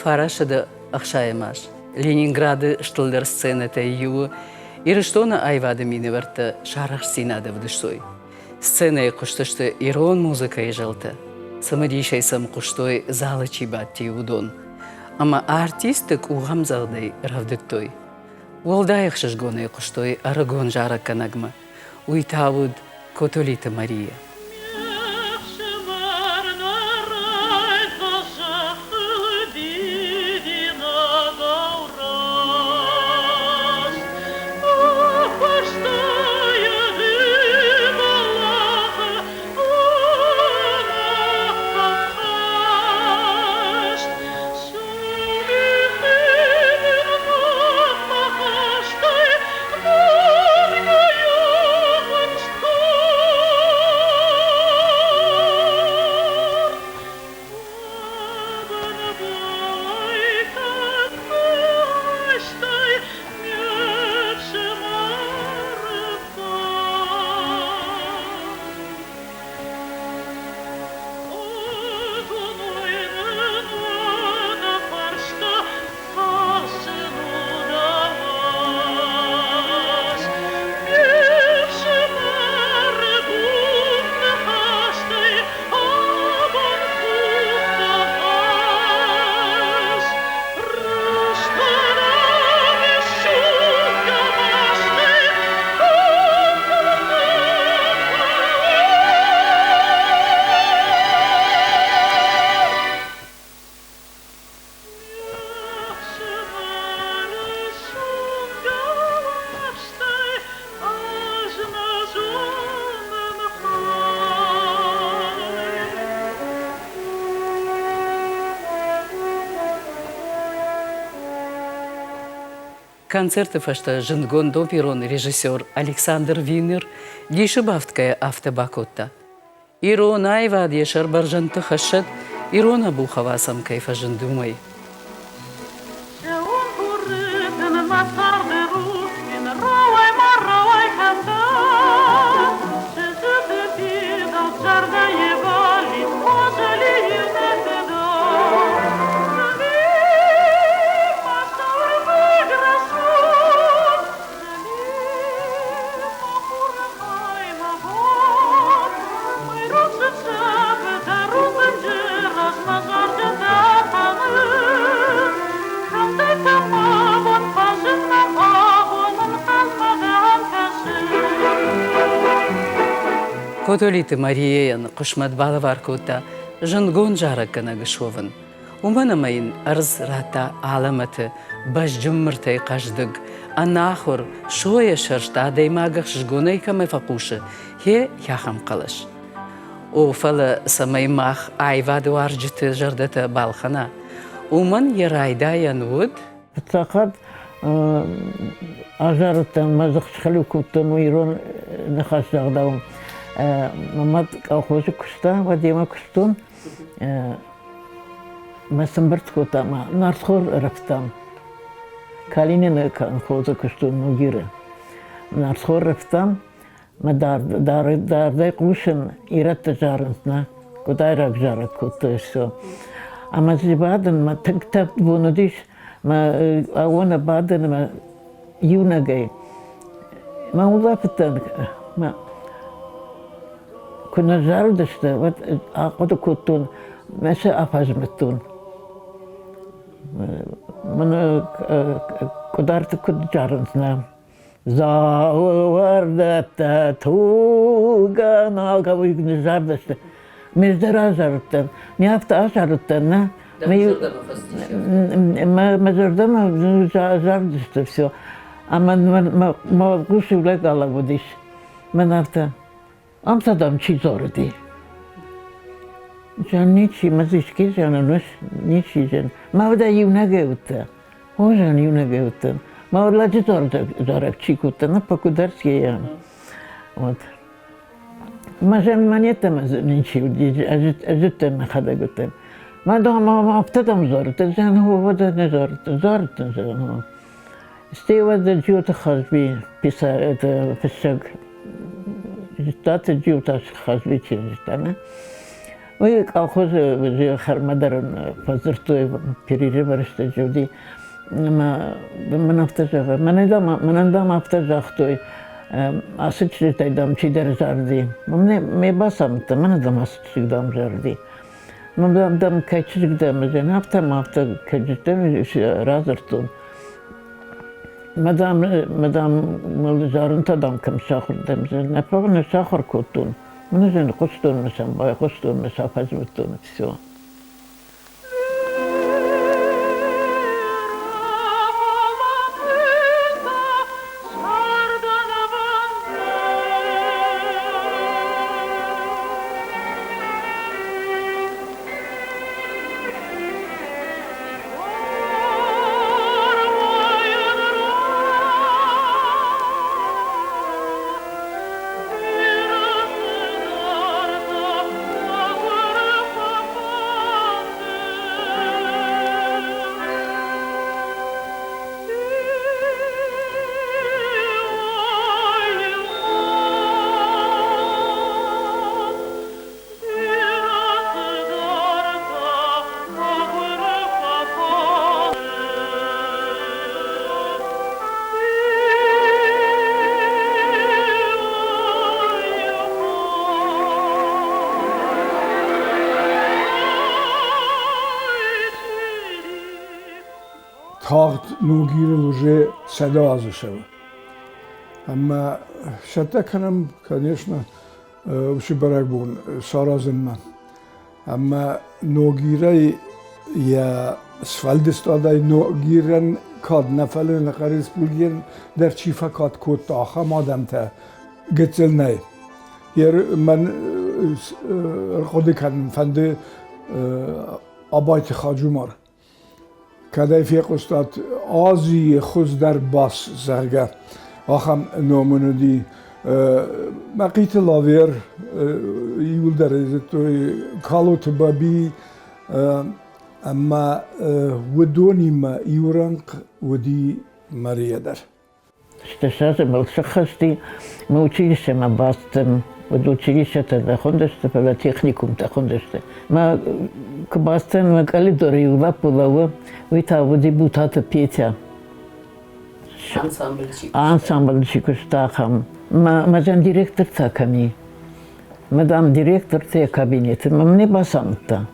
1960 аз Ленинграды стылдӕр сценӕтӕй иуы Ирыстоны аивады минӕвӕрттӕ сарӕхстдзинад ӕвдыстой. Сценӕйы хъуыстысты ирон музыкӕйы зӕлтӕ, цымыдисӕй сӕм хъуыстой залы чи бадти, уыдон. Ӕмӕ артистты къухӕмдзӕгъдӕй рӕвдыдтой. Уӕлдай ӕхсызгонӕй хъуыстой ӕрыгон зарӕггӕнӕгмӕ. Уый та уыд Котолиты Мария. Концерты фӕстӕ зындгонд оперон режиссер Александр Винер дисы бафтгӕйӕ афтӕ бакодта: Ирон аивад йӕ сӕр бӕрзӕндты хӕссӕд, ирон Абухова сӕм кӕй фӕзынд, уымӕй. Котолиты Марияйӕн хъысмӕт балӕвар кодта зындгонд зарӕггӕнӕг суӕвын. Уымӕн ӕмӕ йын ӕрдз радта алӕмӕты бӕзджын мыртӕй хъӕздыг, ӕнахуыр, сойӕ сӕрст адӕймаг ӕхсызгонӕй кӕмӕ фӕхъусы, йе ахӕм хъӕлӕс. О, фӕлӕ цӕмӕй мах аивадуарзджыты зӕрдӕтӕ балхӕна, уымӕн йӕ райдайӕн уыд Фыццаг хатт азарыдтӕн, мӕ дзых схӕлиу кодтон ирон ныхас загъдау. Мӕ мад колхозы куыста, уӕд йемӕ куыстон. Мӕ сӕмбырд кодта ӕмӕ нартхор ӕрӕфтам. Калинины колхозы куыстон Ногиры. Нартхор ӕрӕфтам, мӕ дардӕй хъусын, ирӕттӕ зарынц, нӕ, къуыдайраг зарӕг кодтой все. Ӕмӕ дзы бадын, мӕ тынг тӕвд бон уыдис, мӕ ауоны бадын мӕ иунӕгӕй. Мӕ улӕфыдтӕн, мӕ куы нӕ зарыдысты, уӕд ахъуыды кодтон, мӕ сӕ афӕзмыдтон. Мӕн къуыдарты куыд зарынц, нӕ. Зауӕрдӕттӕ тугӕн алкӕуый ныззардысты. Ме дӕр азарыдтӕн. Ме афтӕ азарыдтӕн, нӕ? Мӕ зӕрдӕмӕ зардысты все. Ӕмӕ мӕ хъус иу лӕг алӕууыдис. Мӕн афтӕ, ам та дам чи зарыди? Зӕн ничи, мӕ дзы искӕй зӕнӕн ус ничи зӕн. Мӕ уӕдӕ иунӕгӕй уыдтӕ. О, зӕн иунӕгӕй уыдтӕн. Мӕ лӕджы зарӕг чи кодта, на покударские. Вот. Мӕ зӕн монетӕмӕ ничи уыди, ӕз уыдтӕн мӕхӕдӕг уыдтӕн. Мӕ дам, афтӕ дам зарыдтӕн, зӕн уӕдӕ нӕ зарыдтӕн, зарыдтӕн зӕн. Стӕй уӕд Джиоты Хазби писар, это фыссӕг, зыдта Джиоты Хазби чи зыдта, нӕ? Уый колхозы хӕрмӕ дӕр фӕдзырдтой перерывы рӕстӕджы уыди. Ӕмӕ мын афтӕ зӕгъы, мӕнӕн дам, мӕнӕн дам афтӕ загътой, ацы чызджытӕй дам чидӕр зарди. Ме бацамыдта, мӕнӕ дам ацы чызг дам зарди. Мӕн дам кӕй чызг дӕм зӕгъын, афтӕ ма афтӕ кӕй чызг дӕм радзырдтон. Мадам, мадам мыл зарынтӕ дам кӕм сахуыр дӕм, зӕгъын, нӕ фӕлӕ нӕ сахуыр кодтон. Мӕн зын хъуыстон мӕ сӕм байхъуыстон мӕ сӕ фӕзмыдтон все. Тагъд Ногирыл уже 100 азы цӕуы. Ӕмӕ цӕттӕ кӕнӕм, конечно, уыцы бӕрӕгбон саразынмӕ. Ӕмӕ Ногирӕй йӕ сфӕлдыстадӕй Ногирӕн кад нӕ, фӕлӕ нӕ республикӕйӕн дӕр чи фӕкад кодта, ахӕм адӕмтӕ гыццыл нӕй. Мӕн ӕрхъуыды кӕнын фӕнды Абайты Хаджумар. Кӕд ӕй фехъуыстат, Азийы хуыздӕр бас, зӕгъгӕ, ахӕм ном ын уыди. Мӕхъиты Лавер иуылдӕр ӕй зыдтой, Калоты Баби ӕмӕ уыдонимӕ иу рӕнхъ уыди Мария дӕр. Стӕсазы мыл сыххӕсти, мӕ училищемӕ бацыдтӕн. Уӕд училищетӕ нӕ хуындысты, фӕлӕ техникумтӕ хуындысты. Мӕ куы бацыдтӕн, мӕ къӕлидоры иу лӕппу лӕууы, уый та уыди Бутаты Петя. Ансамбль чи куыста? Ансамбль чи куыста, ахӕм. Мӕ, мӕ зӕн директор та кӕм и? Мӕ, дам, директор йӕ кабинеты мӕм не бацамыдта.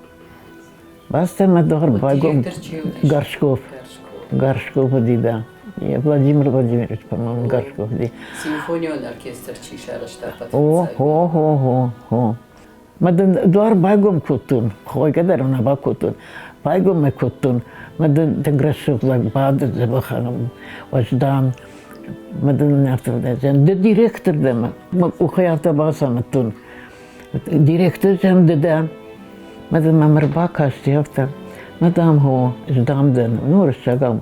Бацыдтӕн дохыр байгом Горшков. Горшков уыди, да. Владимир Владимирович, по-моему, Горшков уыди. Симфонион оркестр чи сарӕзта? О, о, о, о, о. Мӕ дын дуар байгом кодтон, хойгӕ дӕр нӕ бакодтон. Байгом мӕ кодтон, мӕ дын тынг рӕсугъд лӕг бады дзӕбӕхӕн, уӕздан. Мӕ дын афтӕ ды директор дӕ мӕ къухӕй афтӕ бацамыдтон. Директор дӕм ды дӕ? Мӕ мӕм ӕрбакасти афтӕ. Мадам хо, ӕз дам дӕн, ну, рӕстӕгау.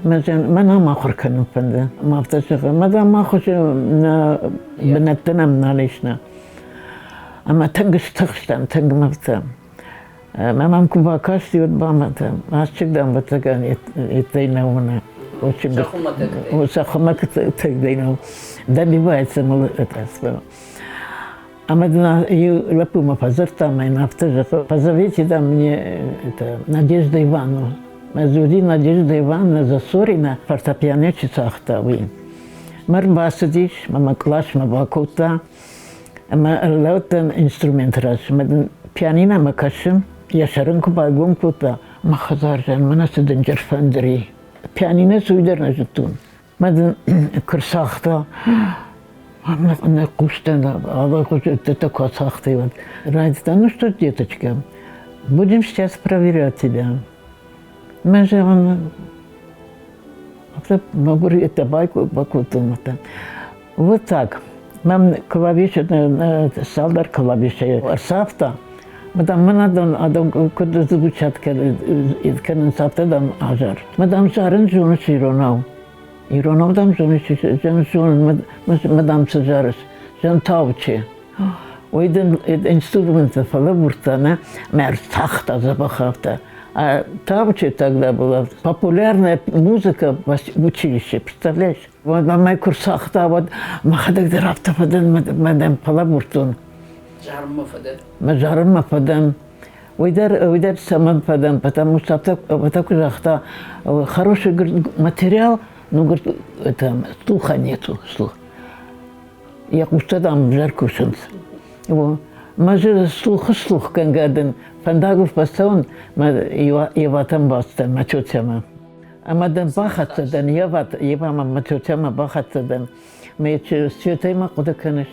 Мӕн ам ахуыр кӕнын фӕнды. Мӕ афтӕ зӕгъы, мадам ахуыры нӕ бынӕттӕ нӕм нал ис нӕ. Ӕмӕ тынг стыхстӕн, тынг мӕрдтӕ. Мӕ мӕм куы бакасти, уӕд бамӕтӕ. Асчыг дам ӕвӕццӕгӕн йедтӕй нӕ уыны. Сӕ хуымӕтӕгтӕй нӕу. Добивается мыл это. Ӕмӕ дын иу лӕппумӕ фӕдзырдта ӕмӕ йын афтӕ зӕгъы, позовите да мне это, Надежда Ивановна. Мӕ уыди Надежда Ивановна Засорина, фортепиано чи цагъта, уый. Мӕ ӕрбацыдис, мӕ мӕ къласмӕ бакодта. Ӕмӕ ӕрлӕудтӕн инструменты раз, ӕмӕ дын пианиномӕ кӕсын, йӕ сӕр ын куы байгом кодта, мӕ хӕдзардзӕн мӕнӕ цы дынджыр фӕндыр и. Пианино уый дӕр нӕ зыдтон. Мӕ дын куы рцагъта, нӕ хъустӕ алы куы ацагътай, уӕд райдыдта, ну что, деточка, будем сейчас проверять тебя. Мӕ зӕгъын, афтӕ мӕгуыр это бакодтон. Вот так. Мӕм клавиша, цалдӕр клавишӕйы ӕрцавта. Мадам, мӕн адӕм, адӕм куыд звучат кӕнынц, афтӕ дам азар. Мадам, зарын зоныс иронау. Иронау дам зоныс, зонын, мадам, цы зарыс? Зӕн тауче. Уый дын инструменты фӕлӕбурдта, нӕ? Мӕ ӕрцагъта дзӕбӕх афтӕ. А тауче тогда была популярная музыка в училище, представляешь? Уӕд мӕ куы рцагъта, уӕд мӕхӕдӕг дӕр афтӕ фӕдӕн, мӕ дӕм фӕлӕбурдтон. Зарынмӕ фӕдӕн? Мӕ зарынмӕ фӕдӕн. Уый дӕр, уый дӕр цӕмӕн фӕдӕн, потому что афтӕ, афтӕ куы загъта, хороший, говорит, материал, ну, говорит, это, слуха нету, слух. Йӕ хъустӕ, дам, ӕвзӕр кусынц. О, мӕ зы слухы слух кӕнгӕ дын фӕндагыл фӕцӕуын, мӕ Еватӕм бацыдтӕн, мӕ тетямӕ. Ӕмӕ дын бахӕццӕ дӕн, Евамӕ мӕ тетямӕ бахӕццӕ дӕн. Мӕ Светӕймӕ хъуыды кӕныс?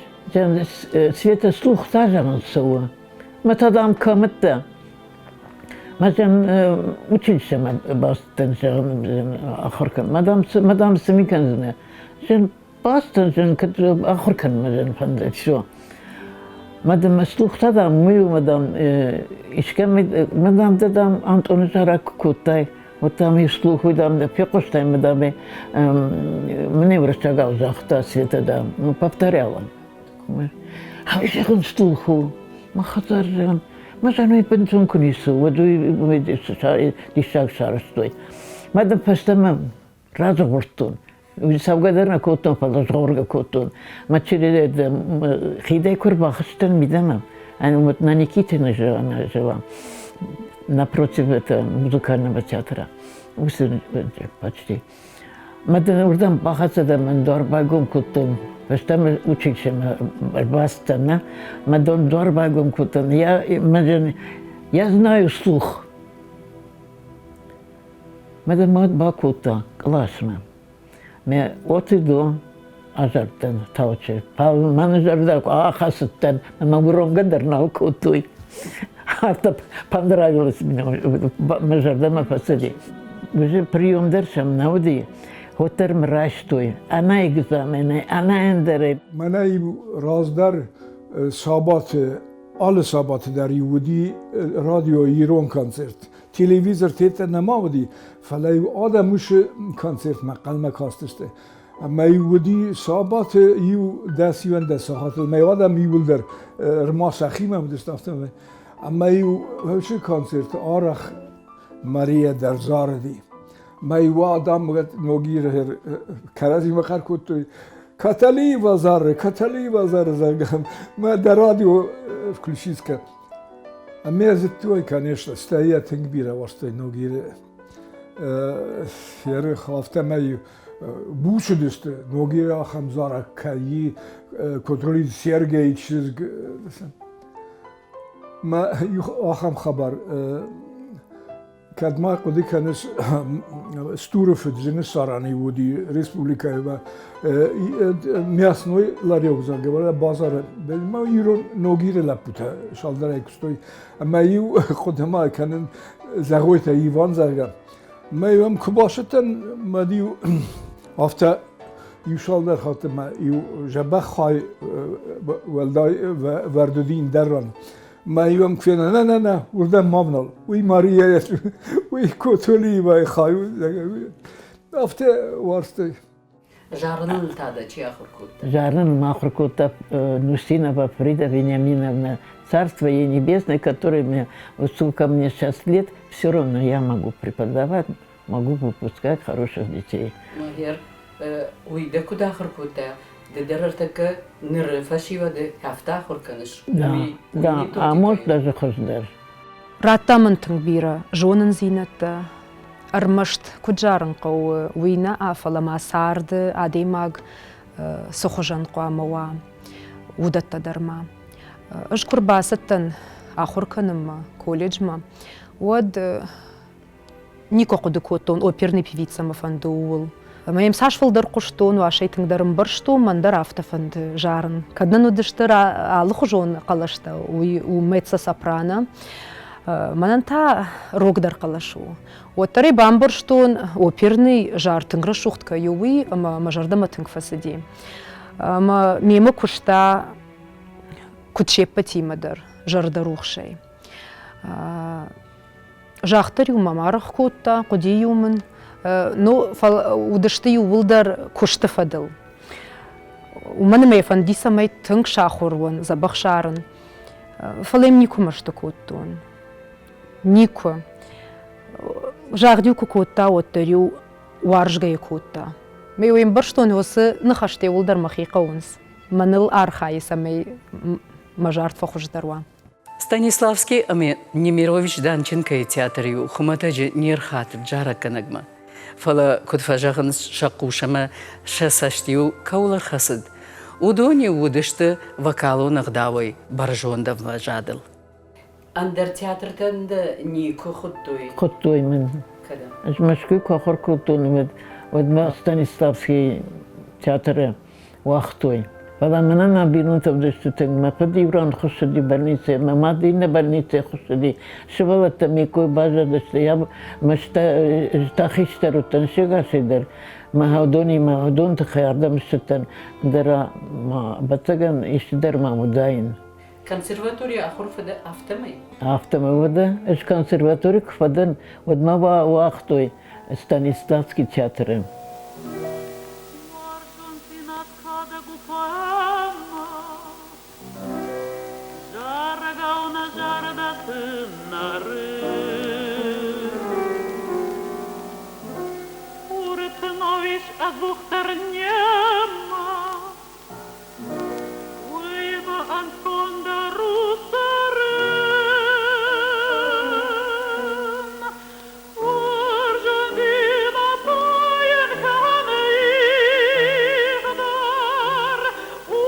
Света слух та зӕгъын цӕуы. Мӕ та, дам, кӕм уыдтӕ? Мӕ зӕгъын, училищемӕ бацыдтӕн, зӕгъын, ахуыр кӕн. Мадам, мадам, цы ми кӕндзынӕ? Зӕгъын, бацыдтӕн, зӕгъын, кӕд ахуыр кӕнынмӕ зӕгъын фӕнды, все. Мадам, мӕ слух та, дам, уый у, мадам, искӕмӕй, мадам, дӕ, дам, Антъоны зарӕг куы кодтай, Вот там и слух, дам, фехъуыстай, мадам, мне уырыссагау загъта Света, да, ну, повторяла. А зӕгъын слуху, мӕ хӕдзар зӕгъын, мӕ зӕгъын, бынтон куы ницы, уӕд уый диссаг сарӕзтой. Мӕ дын фӕстӕмӕ разгъордтон. Цӕугӕ дӕр нӕ кодтон, фӕлӕ згъоргӕ кодтон. Мӕ хидӕй куы рбахызтӕн мидӕмӕ, вот на Никитина жила, напротив это музыкального театра, уыцы почти. Мӕ дын уырдӕм бахӕццӕ дӕн, мӕн дуар байгом кодтон, фӕстӕмӕ училищемӕ ӕрбацыдтӕн, нӕ, мӕ дон дуар байгом кодтон. Я, мӕ я знаю слух. Мӕ мад бакодта къласмӕ. Мӕ оты до азардтӕн таучы. Мӕн зӕрдӕ ахӕцыдтӕн, ӕмӕ уромгӕ дӕр нал кодтой. Афтӕ понравилось мне, мӕ зӕрдӕмӕ фӕцыди. Уже прием дӕр сӕм нӕ уыди, уӕддӕр мӕ райстой ӕнӕ экзаменӕй, ӕнӕ ӕндӕрӕй. Мӕнӕ-иу раздӕр сабаты, алы сабаты дӕр-иу уыди радио ирон концерт. Телевизор тетӕ нӕма уыди, фӕлӕ-иу адӕм уыцы концертмӕ хъӕлмӕ кастысты. Ӕмӕ-иу уыди сабаты иу дӕс-иуӕндӕс сахатыл, мӕ адӕм иууылдӕр ӕрма сӕхимӕ уыдысты, афтӕмӕй. Ӕмӕ-иу уыцы концерты арӕх Мария дӕр зарыди. Мӕ-иу адӕм Ногиры кӕрӕдзимӕ хъӕр кодтой, Каталиева зары, Каталиева зары, зӕгъгӕ, мӕ дӕ радио включить-ка. Ӕмӕ зыдтой, конечно, стӕй йӕ тынг бирӕ уарзтой Ногиры ерых, афтӕмӕй буц уыдысты, Ногиры ахӕм зарӕг кӕй и, Котролид Сергейы чызг. Мӕ ахӕм хабар Кӕд ма хъуыды кӕныс, стуры фыд зыны сараны уыди республикӕйы мясной ларек, зӕгъгӕ, базары. Ма ирон Ногиры лӕппутӕ салдӕрӕй куыстой. Ӕмӕ иу хъуыды ма кӕнын Зӕгъойтӕ Иван, зӕгъгӕ. Мӕ иу ӕм куы бацыдтӕн, мӕ иу афтӕ иу цалдӕр хатты мӕ иу зӕбӕх хай уӕлдай вӕрд уыди ӕндӕр ран. Мӕ иуӕм куы фена, нӕ, нӕ, нӕ, уырдӕм ма внал. Уый Мария, уый Котолиевайы хай у. Афтӕ уарзтой. Зарыныл та дӕ чи ахуыр кодта? Зарыныл мӕ ахуыр кодта Нустинова Фрида Вениаминовна, Царство ей небесное, которое мне, вот сколько мне сейчас лет, все равно я могу преподавать, могу выпускать хороших детей. Магер, уый дӕ куыд ахуыр кодта? Ды дӕр ӕртӕккӕ ныры фӕсивӕды афтӕ ахуыр кӕныс? Да, да, а может даже хуыздӕр. Радта мын тынг бирӕ зонындзинӕдтӕ. Ӕрмӕст куыд зарын хъӕуы, уый нӕ, фӕлӕ ма царды адӕймаг цы хуызӕн хъуамӕ уа, уыдӕттӕ дӕр ма. Ӕз куы рбацыдтӕн ахуыр кӕнынмӕ колледжмӕ, уӕд никуы хъуыды кодтон, оперный певица мӕ фӕнды, ууыл. Ӕмӕ йӕм цас фылдӕр хъуыстон, уасӕй тынгдӕр ӕмбӕрстон, мӕн дӕр афтӕ фӕнды зарын. Кӕд нын уыдысты алыхуызон хъӕлӕстӕ, уый у меццо-сопрано, мӕнӕн та рогдӕр хъӕлӕс у. Уӕддӕр ӕй бамбӕрстон, оперный зар тынг рӕсугъд кӕй у, уый, ӕмӕ мӕ зӕрдӕмӕ тынг фӕцыди. Ӕмӕ мемӕ куыста куыд се ппӕтимӕ дӕр, зӕрдӕрухсӕй. Загъддӕр-иу мӕм аргъ кодта, хъуыди-иу мын. Ну, фӕлӕ уыдысты иууылдӕр куысты фӕдыл. Уымӕн ӕмӕ йӕ фӕнди, цӕмӕй тынг сахуыр уон, дзӕбӕх сарын. Фӕлӕ йӕм никуы мӕсты кодтон. Никуы. Загъд-иу куы кодта, уӕддӕр-иу уарзгӕ кодта. Мӕ уый ӕмбӕрстон, уыцы ныхӕстӕ иууылдӕр мӕхи хъӕуынц. Мӕныл архайы, цӕмӕй мӕ зард фӕхуыздӕр уа. Станиславский ӕмӕ Немирович Данченкойы театр-иу хуымӕтӕджы не рхатыд зарӕггӕнӕгмӕ. Фӕлӕ, куыд фӕзӕгъынц, сӕ хъус ӕмӕ сӕ цӕст-иу кӕуыл ӕрхӕцыд, уыдон-иу уыдысты вокалон ӕгъдауӕй бӕрзонд ӕмвӕзадыл. Ӕндӕр театртӕн дӕ никуы хуыдтой? Хуыдтой мын. Кӕдӕм? Ӕз Мӕскуыйы куы ахуыр кодтон, уӕд, уӕд мӕ Станиславскийы театры уагътой. Фӕлӕ мӕнӕн мӕ бинонтӕ уыдысты тынг. Мӕ фыд иу ран хуыссыди больницӕйы, мӕ мад иннӕ больницӕйы хуыссыди. Сывӕллӕттӕ ме ккой баззадысты. Я ӕз та хистӕр уыдтӕн сегасӕй дӕр. Мӕ уыдонимӕ уыдон тыххӕй ардӕм ссыдтӕн. Ӕндӕра ма, ӕвӕццӕгӕн, исты дӕр ма уыдаин. Консерваторийы ахуыр фӕдӕ афтӕмӕй? Афтӕмӕй уӕдӕ. Ӕз консерватори куы фӕдӕн, уӕд мӕ уагътой Станиславский театры. Уарзондзинад кадӕг у поэмӕ, Зарӕгау нӕ зӕрдӕты нӕры. Хуры тынау ис ӕдзухдӕр немӕ, Уыимӕ ӕнцондӕр у цӕрын. Уарзондимӕ пайын кӕны их дӕр, У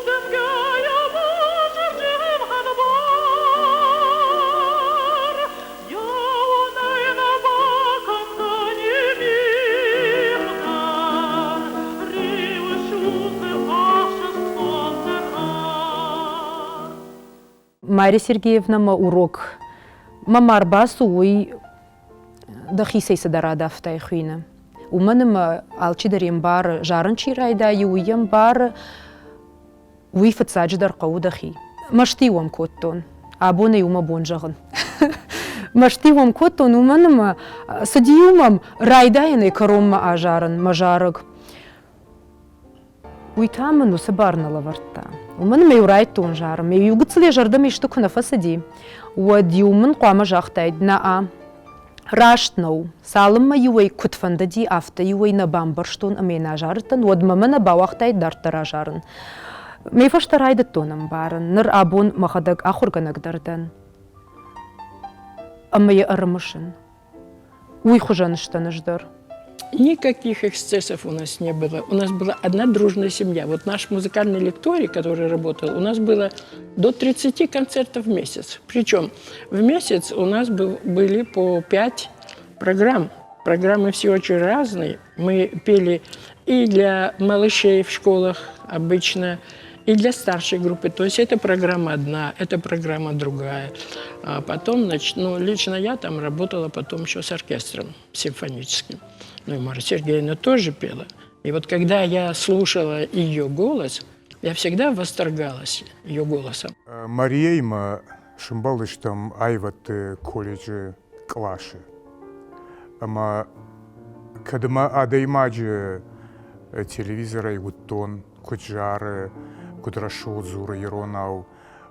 дымгӕйӕ базырджын хӕдбар. Йӕ уонӕй нӕ бакӕндзӕни мигъ дӕр, Риуы судзы ӕхсызгон цӕхӕр. Марья Сергеевна мӕ урок мӕ ма рбацу, уый дӕхицӕй цыдӕр адавтай хуины. Уымӕн ӕмӕ алчидӕр йе мбары, зарын чи райдайы, уый йе мбары, уый фыццаджыдӕр хъӕуы дӕхи. Мӕсты-иу ӕм кодтон. Абон ӕй уымӕ бон зӕгъын. Мӕсты-иу ӕм кодтон, уымӕн ӕмӕ цыди-иу мӕм райдайӕнӕй кӕронмӕ азарын мӕ зарӕг. Уый та мын уыцы бар нӕ лӕвӕрдта. Уымӕн ӕмӕ-иу райдтон зарын. Ме-иу гыццыл йӕ зӕрдӕмӕ исты куы нӕ фӕцыди, уӕд-иу мын хъуамӕ загътаид, нӕ-а, раст нӕу. Цалынмӕ-иу ӕй куыд фӕндыди, афтӕ-иу ӕй нӕ бамбӕрстон ӕмӕ йын азарыдтӕн, уӕдмӕ мӕ нӕ бауагътаид дарддӕр азарын. Ме фӕстӕ райдыдтон ӕмбарын, ныр абон мӕхӕдӕг ахуыргӕнӕг дӕр дӕн. Ӕмӕ йӕ ӕрымысын. Уый хуызӕн сдӕн ӕз дӕр. Никаких эксцессов у нас не было. У нас была одна дружная семья. Вот наш музыкальный лекторий, который работал, у нас было до 30 концертов в месяц. Причем в месяц у нас был, были по 5 программ. Программы все очень разные. Мы пели и для малышей в школах обычно, и для старшей группы. То есть это программа одна, это программа другая. А потом, значит, ну, лично я там работала потом еще с оркестром симфоническим. Ну и Марья Сергеевна тоже пела. И вот когда я слушала ее голос, я всегда восторгалась ее голосом. Марияимӕ сымбӕлдыстӕм аивӕдты колледжы къласы. Ӕмӕ кӕд ӕмӕ адӕймаджы телевизорӕй уыдтон, куыд зары, куыд рӕсугъд дзуры иронау,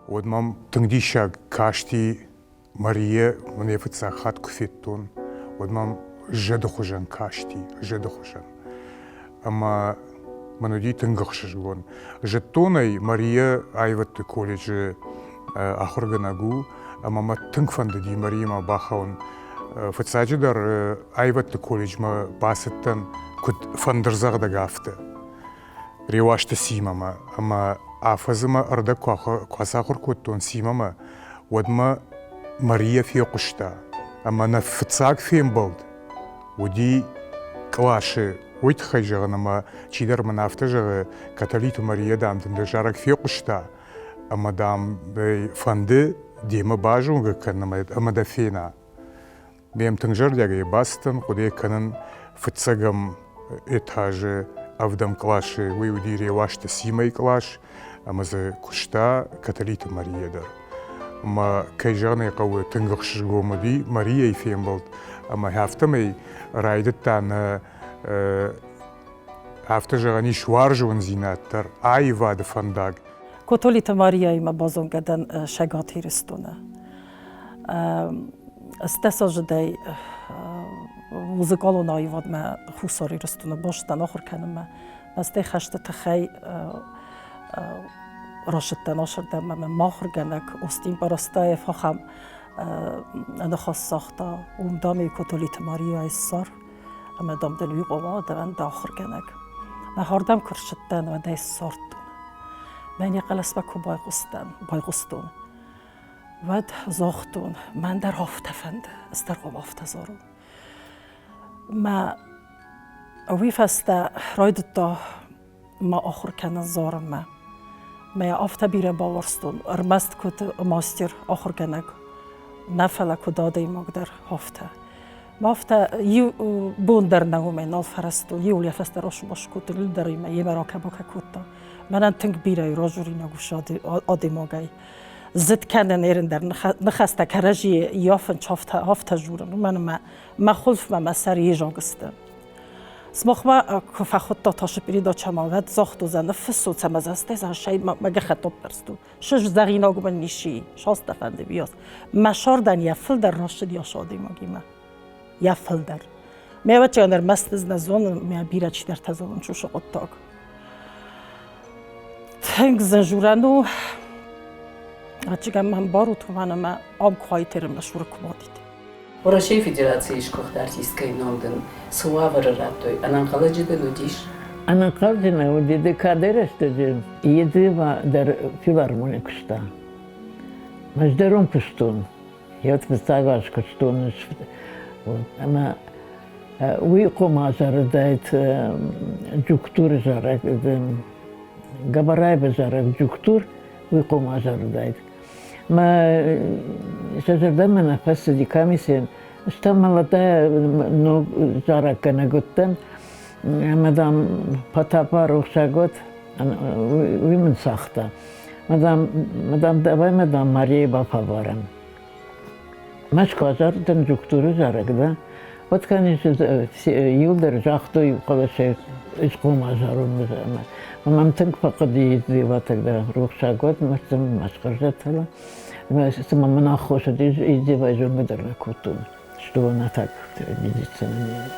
уӕд мӕм тынг диссаг касти Мария мын йӕ фыццаг хатт куы федтон, уӕд мӕм зӕды хуызӕн касти, зӕды хуызӕн. Ӕмӕ мын уыди тынг ӕхсызгон. Зыдтон ӕй, Мария аивӕдты колледжы ахуыргӕнӕг у, ӕмӕ мӕ тынг фӕндыди Мариямӕ бахауын. Фыццаджыдӕр аивӕдты колледжмӕ бацыдтӕн куыд фӕндырдзӕгъдӕг, афтӕ. Реуазты Симӕмӕ ӕмӕ афӕдзы мӕ ӕрдӕг куы ацахуыр кодтон Симӕмӕ, уӕд мӕ Мария фехъуыста ӕмӕ нӕ фыццаг фембӕлд уыди къласы. Уый тыххӕй зӕгъын ӕмӕ чидӕр мын афтӕ зӕгъы, Каталиты Мария, дам, дын дӕ зарӕг фехъуыста ӕмӕ, дам, фӕнды демӕ базонгӕ кӕнын ӕмӕ дӕ фена. Ме тынг зӕрдиагӕй бацыдтӕн, хъуыды кӕнын фыццӕгӕм этажы ӕвдӕм къласы, уый уыди Реуазты Симӕйы кълас, ӕмӕ дзы куыста Каталиты Мария дӕр. Ӕмӕ, кӕй зӕгъын ӕй хъӕуы, тынг ӕхсызгон уыди Марияйы фембӕлд, ӕмӕ афтӕмӕй райдыдта нӕ афтӕ зӕгъӕн ис уарзондзинад дӕр, аивады фӕндаг. Котолиты Марияимӕ базонгӕ дӕн Цӕгат Ирыстоны. Стӕсазыдӕй музыкалон аивадмӕ Хуссар Ирыстоны бацыдтӕн ахуыр кӕнынмӕ. Стӕй хӕсты тыххӕй Рашидтӕн ашырдӕм ӕмӕ мӕ ахуыргӕнӕг Остин Парастаев ахӕм ныхас загъта, уым дам Котолиты Марияйы ссар ӕмӕ дам дын уый хъуамӕ дӕуӕн дӕ ахуыргӕнӕг. Мӕ хӕрдӕм куы рцыдтӕн, уӕд ӕй ссардтон. Мӕн йӕ хъӕлӕсмӕ куы байхъуыстӕн, байхъуыстон, уӕд загътон, мӕн дӕр афтӕ фӕнды, ӕз дӕр хъуамӕ афтӕ зарон. Мӕ уый фӕстӕ райдыдта мӕ ахуыр кӕнын зарынмӕ. Мӕ афтӕ бирӕ бауарзтон, ӕрмӕст куыд мастер, ахуыргӕнӕг, нӕ фӕлӕ куыд адӕймаг дӕр, афтӕ. Мӕ афтӕ иу бон дӕр нӕ уымӕй нал фӕрӕзтон, иу йӕ фӕстӕ расубас кодтон, иу дӕр имӕ йемӕ ракӕ-бакӕ кодта. Мӕнӕн тынг бирӕ разуринаг ус адӕймагӕй. Зыд кӕнын ерын дӕр ныхӕстӕ кӕрӕдзийы йафын афтӕ журын, уымӕн ӕмӕ мӕ хуылфмӕ мӕ сӕр езаг сты. Сымахмӕ куы фӕхуыдта тасы передачӕмӕ, уӕд загътон, ныффыссут сӕ мӕ зӕстӕй сӕ мӕ гӕххӕтт аппӕрстон. Сызгъӕринаг мын ничи, саста фӕнды биос. Мӕ сӕрдӕн йӕ фылдӕр рацыд йӕ адӕймагимӕ. Йӕ фылдӕр. Ме ӕвӕццӕгӕн ӕрмӕст ӕз нӕ зонын, мӕ бирӕ чидӕртӕ зонынц уыцы хъуыддаг. Тынг зын журӕн у. Ӕвӕццӕгӕн мӕ ӕмбарут, уымӕн ӕмӕ ам куы айтеры мӕ цуры куы бадид. Уӕрӕсейы Федерацийы сгуыхт артисткӕйы ном дын цы уавӕры радтой, ӕнӕнхъӕлӕджы дын уыдис? Ӕнӕнхъӕлӕджы нӕ уыди. Ды кӕдӕй рӕстӕджы Едзева дӕр филармонийы куыста. Мӕздӕрон куыстон. Йӕ фыццаг аз куыстон. Ӕмӕ уый хъуамӕ зарыдаид Джуктуры зарӕг, Габараевы зарӕг Джуктур, уый хъуамӕ зарыдаид. Мӕ сӕ зӕрдӕмӕ нӕ фӕцыди комиссийӕн. Стӕм молодая ног зарӕггӕнӕг уыдтӕн ӕмӕ, дам, Потапа рухсаг уӕд, уый мын цагъта. Мадам, мадам, давай, мадам, Марияйы бафӕлварӕм. Мӕскуы зарыдтӕн Джуктуры зарӕг, да? Вот, конечно, иуылдӕр загътой хъӕлӕсӕй ысхъом азарон ӕмӕ мӕм тынг фӕхъуыди Дзева тогда рухсаг уӕд, мӕсхъырзӕтӕла. Цыма мын аххос уыди, Дзевайы зонгӕ дӕр нӕ кодтон, что она так обидится на меня.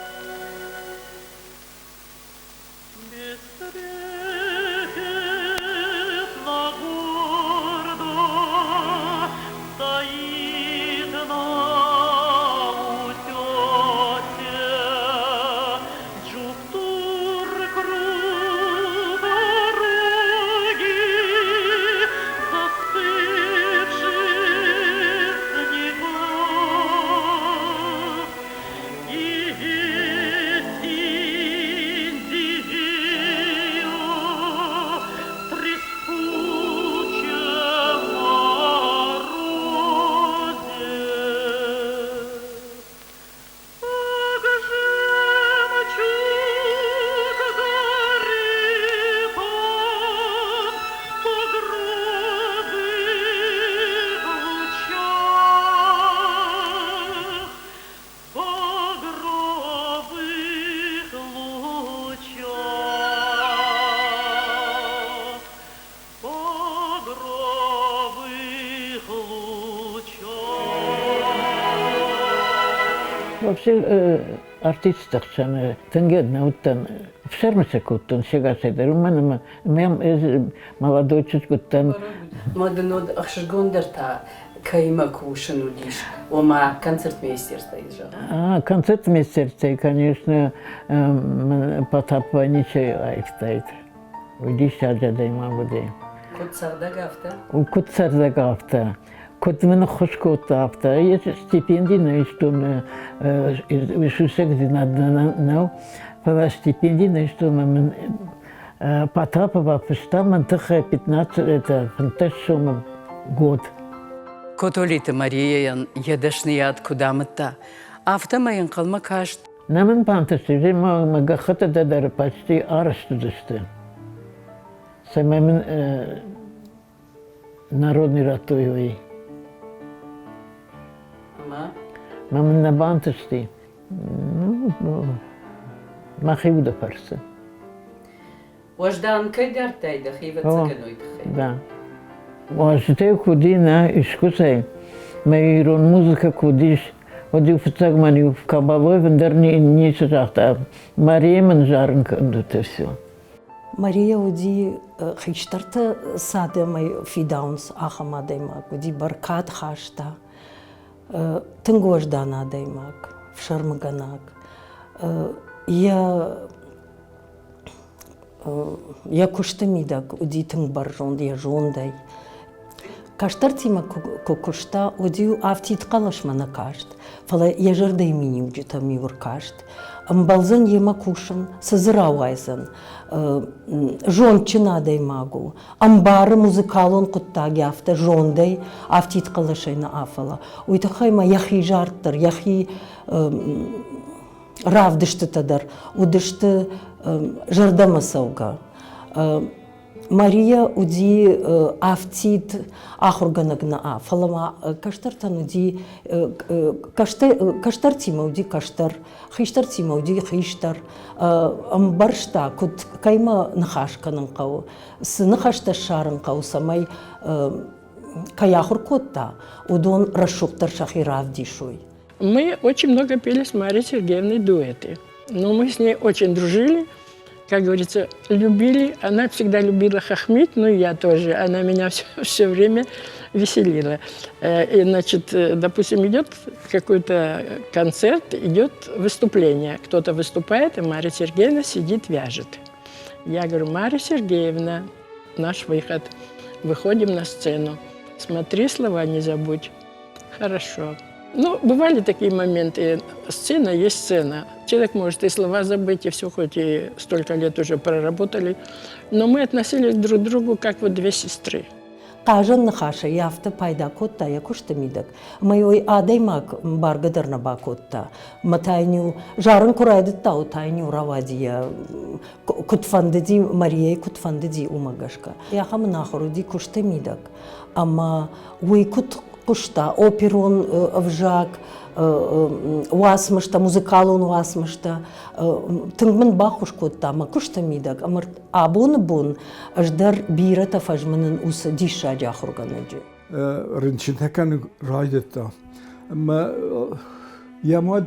Вообще артистты хсӕн тынг нӕ уыдтӕн, ӕфсӕрмы сӕ кодтон сегасӕй дӕр, уымӕн ӕмӕ мӕм ӕз молодой чызг уыдтӕн. Ма дын уӕд ӕхсызгондӕр та кӕимӕ кусын уыдис, ома концертмейстертӕй зӕгъӕм? Концертмейстертӕй, конечно, Потапова ничей аивтаид. Уый диссаджы адӕймаг уыди. Куыд цӕрдӕг, афтӕ? Куыд цӕрдӕг, афтӕ. Куыд мын ӕххуыс кодта, афтӕ. Стипенди нӕ истон, сусӕгдзинад нӕу, фӕлӕ стипенди нӕ истон ӕмӕ мын Потапова фыста мӕн тыххӕй 15, это, 15 сомы год. Котолиты Марияйӕн йӕ дӕсныйад куыд амыдта, афтӕмӕй ӕнхъӕлмӕ каст. Нӕ мын бантысти, мӕ гӕххӕттытӕ дӕр почти арӕзт уыдысты. Цӕмӕй мын народный радтой, уый. Ӕмӕ? Мӕ мын нӕ бантысти. Мӕхи уды фӕрцы. Уӕздан кӕй дардтай дӕхи ӕвӕццӕгӕн уый тыххӕй? Да. Уазджытӕй куы уыди нӕ искуыцӕй, мӕ ирон музыкӕ куы уыдис, уӕд-иу фыццаг мӕн-иу Кабалоев ӕндӕр ницы загъта. Мария мын зарын кӕндут и все. Мария уыди хистӕрты цы адӕмӕй фидауынц, ахӕм адӕймаг уыди, бӕркад хаста, тынг уӕздан адӕймаг, фсӕрмыгӕнаг. Йӕ йӕ куысты мидӕг уыди тынг бӕрзонд йӕ зондӕй. Кӕстӕртимӕ куы куыста, уӕд-иу афтид хъӕлӕсмӕ нӕ каст, фӕлӕ йӕ зӕрдӕйы миниуджытӕм-иу ӕркаст. Ӕмбӕлдзӕн йемӕ кусын, цы дзы рауайдзӕн. Зондджын адӕймаг у, ӕмбары музыкалон хъуыддаг афтӕ зондӕй, афтид хъӕлӕсӕй нӕ афӕлӕ. Уый тыххӕй ма йӕхи зард дӕр, йӕхи равдыстытӕ дӕр уыдысты зӕрдӕмӕ цӕугӕ. Мария уыди афтид ахуыргӕнӕг нӕ, фӕлӕ ма кӕстӕртӕн уыди кӕстӕртимӕ уыди кӕстӕр, хистӕртимӕ уыди хистӕр. Ӕмбӕрста, куыд кӕимӕ ныхас кӕнын хъӕуы, цы ныхӕстӕ ссарын хъӕуы, цӕмӕй кӕй ахуыр кодта, уыдон рӕсугъддӕр сӕхи равдисой. Мы очень много пели с Марией Сергеевной дуэты. Но мы с ней очень дружили, как говорится, любили. Она всегда любила хохмить, ну и я тоже. Она меня все, все время веселила. И, значит, допустим, идет какой-то концерт, идет выступление. Кто-то выступает, и Марья Сергеевна сидит, вяжет. Я говорю, Марья Сергеевна, наш выход. Выходим на сцену. Смотри, слова не забудь. Хорошо. Ну, бывали такие моменты. Сцена есть сцена. Человек может и слова забыть, и все, хоть и столько лет уже проработали. Но мы относились друг к другу как вот две сестры. Хъазӕн ныхасӕй афтӕ пайда кодта йӕ куысты мидӕг, ӕмӕ уый адӕймаг бӕргӕ дӕр нӕ бакодта. Мӕ та йын-иу зарын куы райдыдта, уӕд та йын-иу рауади йӕ куыд фӕндыди, Марияйы куыд фӕндыди, уымӕ гӕсгӕ. Ахӕм ын ахуыр уыди куысты мидӕг, ӕмӕ уый куыд хъуыста оперон ӕвзаг, уацмыстӕ, музыкалон уацмыстӕ. Тынг мын баххуыс кодта мӕ куысты мидӕг ӕмӕ абоны бон ӕз дӕр бирӕтӕ фӕзмынын уыцы диссаджы ахуыргӕнӕджы. Рынчынтӕ кӕнын райдыдта. Ӕмӕ йӕ мад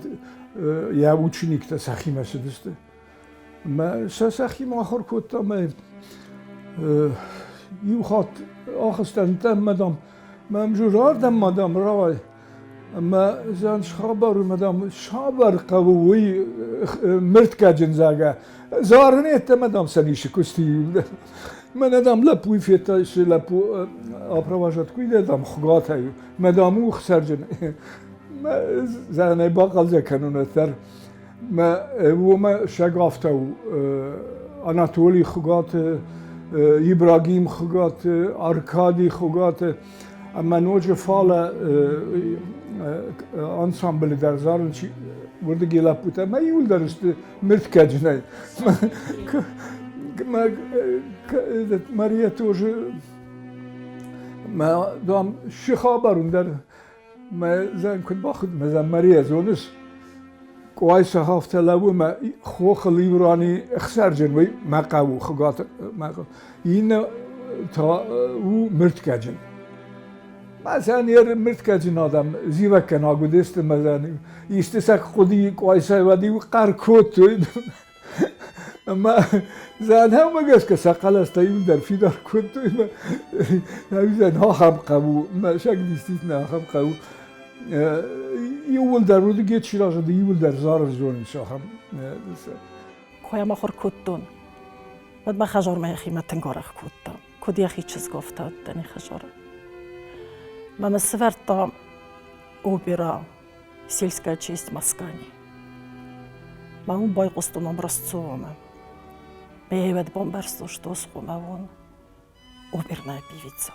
йӕ учениктӕ сӕхимӕ цыдысты. Мӕ сӕ сӕхимӕ ахуыр кодта мӕ иу хатт ахызтӕн ӕмӕ дам мӕм ардӕм ма дам рауай ӕмӕ зӕн схабар ӕмӕ дам сабар хъӕуы уый мыртгӕджын зӕгъгӕ зарын ӕмӕ дам сӕ ницы куысти мӕнӕ дам лӕппуйы федта цы лӕппу апроважат куы дам хуыгатӕй мӕ дам у хсӕрджын мӕ зӕгъӕнӕй бахъӕлдзӕг кӕнон ӕддӕр Мӕ уомӕ сӕгафтау Анатолий Хугаты, Ибрагим Хугаты, Аркадий Хугаты ӕмӕ ноджы фалӕ ансамблы дӕр зарын чи уырдыги лӕппутӕ мӕ иуылдӕр сты мырткӕджынӕй. Мария тоже мӕ дам шы хабар уын дӕр мӕ зӕн куыд бахуыд мӕ зӕн Мария зоныс Къуайса афтӕ лӕууы мӕ хохыл иу ран и ӕхсӕрджын, уый мӕ хъӕуы Хуыгаты мӕ хъӕуы. Иннӕ та у мыртгӕджын. Мӕ не мыртгӕджын адӕм зивӕггӕнаг уыдысты мӕ исты сӕ хъуыди Къуайсайы уӕд-иу хъӕр кодтой. Ӕмӕ зӕнӕмӕ гӕсгӕ сӕ хъӕлӕстӕ иуылдӕр фидар кодтой мӕ ахӕм хъӕу, мӕ сӕг действительно ахӕм хъӕу. Иууылдӕр уыдыгет чи разынд, иууылдӕр зарын зонынц ахӕм. Куы йӕм ахуыр кодтон, уӕд мӕ хӕзармӕ йӕхимӕ тынг арӕх кодта. Куыд йӕхи чызг афтӕ уыдтӕн йӕ хӕзары. Мӕ мӕ сывӕрдта опера «Сельская честь Маскани». Мӕ уым байхъуыстон Образцовамӕ. Мӕ уӕд бамбӕрстон, что схъомӕ уон оперная певица.